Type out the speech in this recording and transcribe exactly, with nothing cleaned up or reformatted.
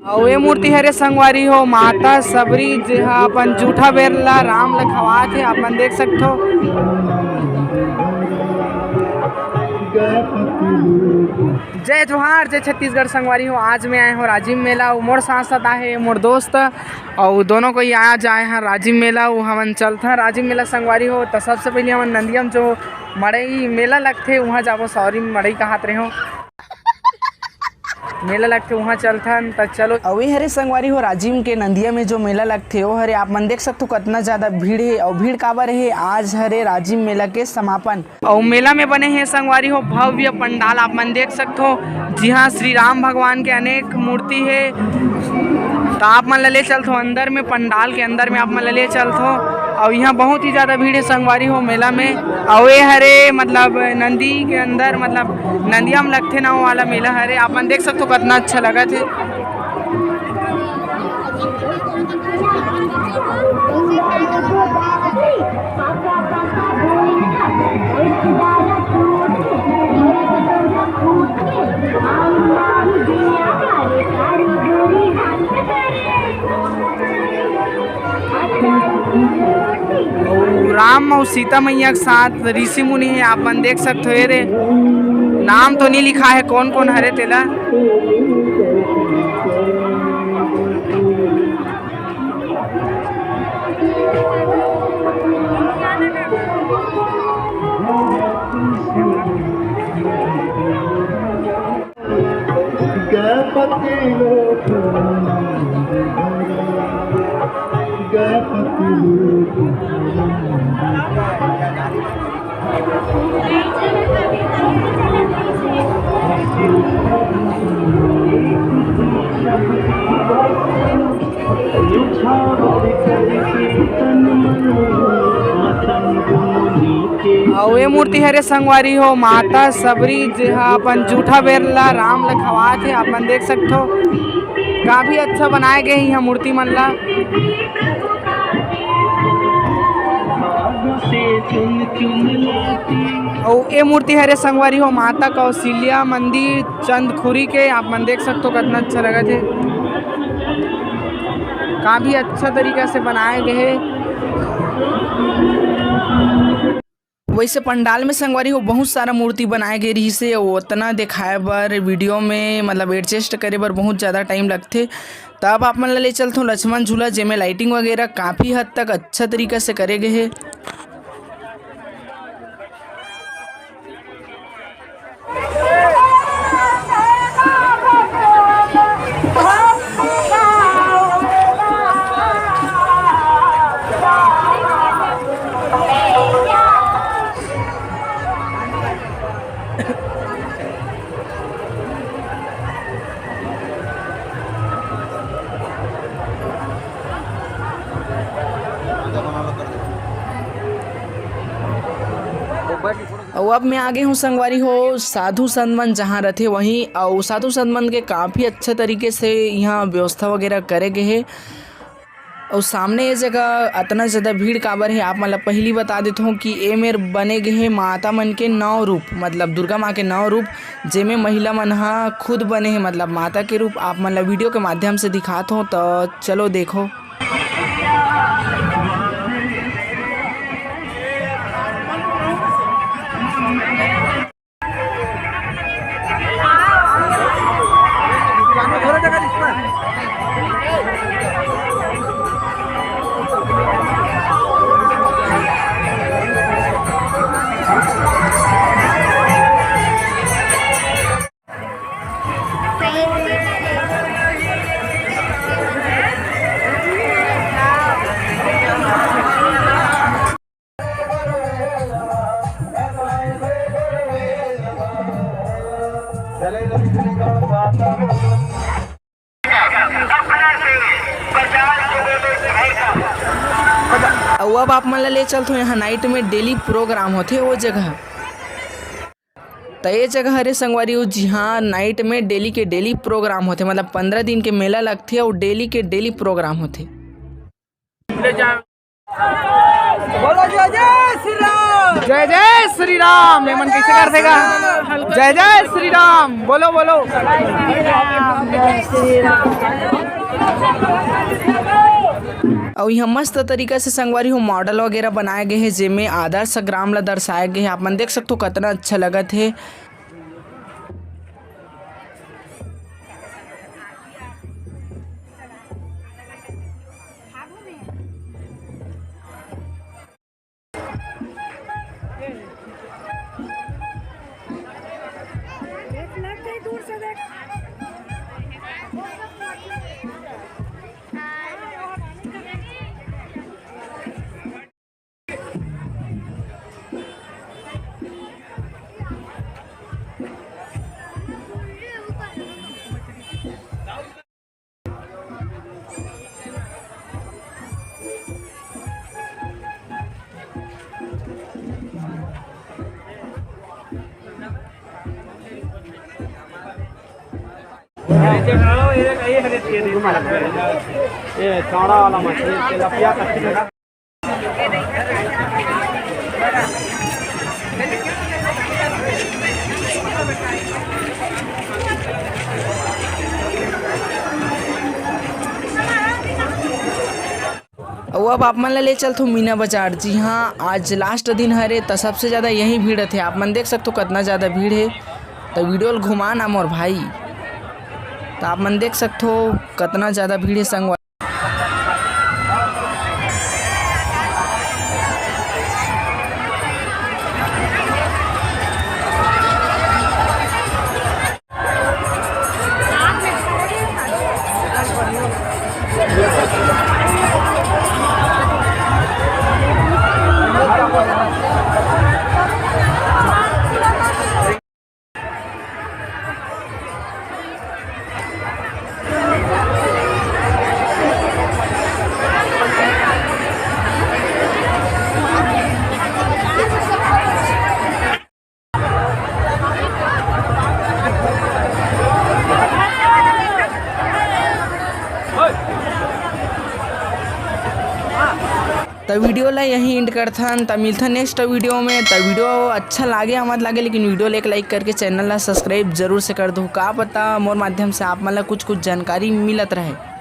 अउ ये मूर्ति हरे संगवारी हो, माता सबरी, जेहा अपन जूठा बेर ला राम ला खवात हे, आप मन देख सकथो। जय जोहार, जय छत्तीसगढ़ संगवारी हो। आज मैं आए हों राजिम मेला, अउ मोर साथ साथ आहे मोर दोस्त, अउ दोनों कोई आज आए हैं राजिम मेला। अउ हमन चलथन राजिम मेला संगवारी हो। तो सबसे पहले हमन नंदिया म जो मड़ई मेला लगथे, वहाँ जाबो। सॉरी, मड़ई कहात रहे हो, मेला लगथे, वहाँ चलथन। त चलो। अउ ये हरे संगवारी हो, राजिम के नंदिया में जो मेला लगथे, वो हरे, आप मन देख सकथो कतना ज्यादा भीड़ हे। अउ भीड़ काबर हे? आज हरे राजिम मेला के समापन। अउ मेला में बने हे संगवारी हो भव्य पंडाल, आप मन देख सकथो, जिहाँ श्री राम भगवान के अनेक मूर्ति हे। त आप मन ला ले चलथो अंदर में, पंडाल के अंदर में आप मन ला ले चलथो। अउ यहाँ बहुत ही ज्यादा भीड़ हे संगवारी हो मेला में। अउ ये हरे मतलब नंदी के अंदर, मतलब नंदिया म लगथे ना, वो वाला मेला हरे। आप मन देख सकथो कतना अच्छा लगत हे। अउ राम अउ सीता मैया के साथ ऋषि मुनि हे, आप मन देख सकथो। ये रे, नाम तो नहीं लिखा है कौन कौन हरे तेला। अउ ये मूर्ति हरे संगवारी हो, माता सबरी, जेहा अपन जूठा बेर ला राम ला खवात हे। आप मन देख सकथो, काफी अच्छा बनाए गए हे इहाँ मूर्ति मन ला। अउ ए मूर्ति हरे संगवारी हो, माता कौशल्या मंदिर चंदखुरी के, आप मन देख सकथो कतना अच्छा लगत हे, काफी अच्छा तरीका से बनाए गए हे। वैसे पंडाल में संगवारी हो बहुत सारा मूर्ति बनाए गए रहिस हे, ओतना दिखाए बर वीडियो में मतलब एडजस्ट करे बर बहुत ज़्यादा टाइम लगथे। तब आप मन ला ले चलथों लक्ष्मण झूला, जेमे लाइटिंग वगैरह काफ़ी हद तक अच्छा तरीका से करे गए हे। अउ अब मैं आगे हूँ संगवारी हो, साधु संत मन जहाँ रथे वहीं, अउ साधु संत मन के काफ़ी अच्छा तरीके से यहाँ व्यवस्था वगैरह करे गए हे। अउ सामने ये जगह अतना ज़्यादा भीड़ काबर हे, आप मन ला पहिली बता देथों कि ए मेर बने गए हे माता मन के नौ रूप, मतलब दुर्गा माँ के नौ रूप, जेमे महिला मन ह खुद बने हे, मतलब माता के रूप। आप मन ला वीडियो के माध्यम से दिखात हों, तो चलो देखो। अउ अब आप मन ला ले चलथों, यहाँ नाइट में डेली प्रोग्राम होथे ओ जगह। त ये जगह हरे संगवारी हो, जिहाँ नाइट में डेली के डेली प्रोग्राम होथे, मतलब पंद्रह दिन के मेला लगथे अउ डेली के डेली प्रोग्राम होथे। बोलो जय जय श्री राम। जय जय श्री राम। ये मन कैसे कर देगा? जय जय श्री राम बोलो, बोलो। अउ यहाँ मस्त तरीका से संगवारी हो मॉडल वगैरह बनाए गए हे, जेमे आदर्श ग्राम ला दर्शाए गए हे। आप मन देख सकथो कतना अच्छा लगत हे। अउ अब आप मन ला ले चलथो मीना बाजार। जी हाँ, आज लास्ट दिन हरे, त सबसे ज़्यादा यही भीड़ रथे। आप मन देख सकथो कतना ज़्यादा भीड़ हे। त वीडियो ल घुमा ना मोर भाई, त आप मन देख सकथो कतना ज़्यादा भीड़ हे संगवारी। त वीडियो ला यहीं एंड करथन। त मिलथन नेक्स्ट वीडियो में। त वीडियो अच्छा लागे या मत लागे, लेकिन वीडियो ला एक लाइक करके चैनल ला सब्सक्राइब जरूर से कर दो। का पता मोर माध्यम से आप मन ला कुछ कुछ जानकारी मिलत रहे।